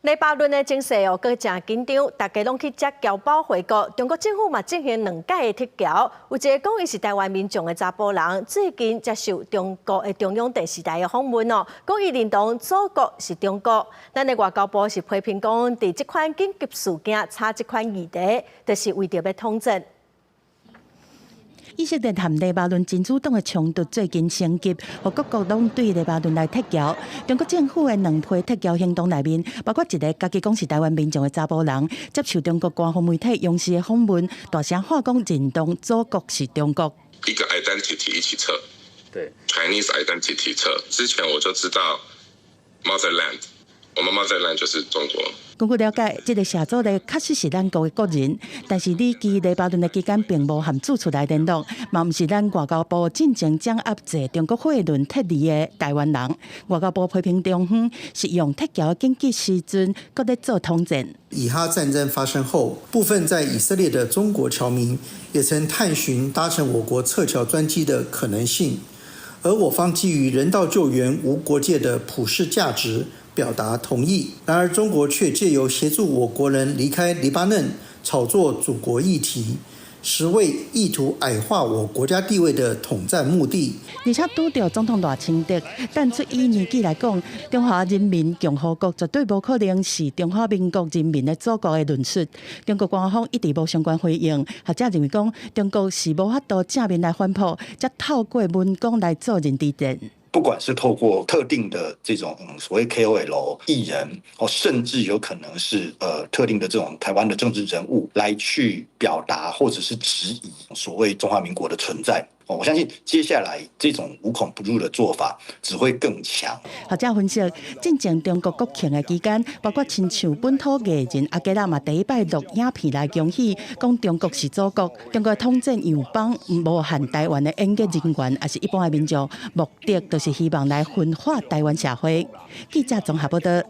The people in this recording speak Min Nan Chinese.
黎巴嫩的情勢哦，閣誠緊張，大家攏去接僑胞回國。中國政府嘛進行兩擺的撤僑，有一个講伊是台灣民眾的查埔人，最近接受中國的中央電視台的訪問哦，講伊認同祖國是中國。咱的外交部是批評講，佇這款緊急事件炒這款議題，就是為著欲統戰。以色列和黎巴嫩真主黨的衝突最近升級，予各國攏對黎巴嫩來撤僑。中國政府的兩批撤僑行動內面，包括一个家己講是台灣民眾的查埔人，接受中國官方媒體央視的訪問，大聲喊講認同祖國是中國。一個 identity 一起撤，對，Chinese identity 撤。之前我就知道 motherland，我們 motherland 就是中國。根據了解，這个謝祖的確實是咱國的國人，但是旅居黎巴嫩的期間並無和住處來聯絡，嘛毋是咱外交部進前掌握坐中國貨輪撤離的台灣人。外交部批評中方是用撤僑的緊急時陣，閣咧做統戰。以哈戰爭發生後，部分在以色列的中國僑民也曾探尋搭乘我國撤僑專機的可能性，而我方基於人道救援無國界的普世價值，表達同意。然而中國卻借由協助我國人離開黎巴嫩，炒作祖國議題，實為意圖矮化我國家地位的統戰目的。而且拄著總統賴清德，淡出以年紀來講，中華人民共和國絕對無可能是中華民國人民的祖國的論述。中國官方一直無相關回應，學者認為講，中國是無法度正面來反撲，才透過文攻來做認知戰。不管是透過特定的這種所謂 KOL 藝人，或甚至有可能是特定的這種台灣的政治人物來去表達或者是質疑所謂中華民國的存在。我相信接下來這種無孔不入的做法只會更強。學者分析，進前中國國慶的期間，包括親像本土藝人阿基拉嘛，第一擺錄影片來恭喜，講中國是祖國。中國統戰樣板無限台灣的演藝人員，抑是一般的民眾，目的就是希望來分化台灣社會。記者綜合報道。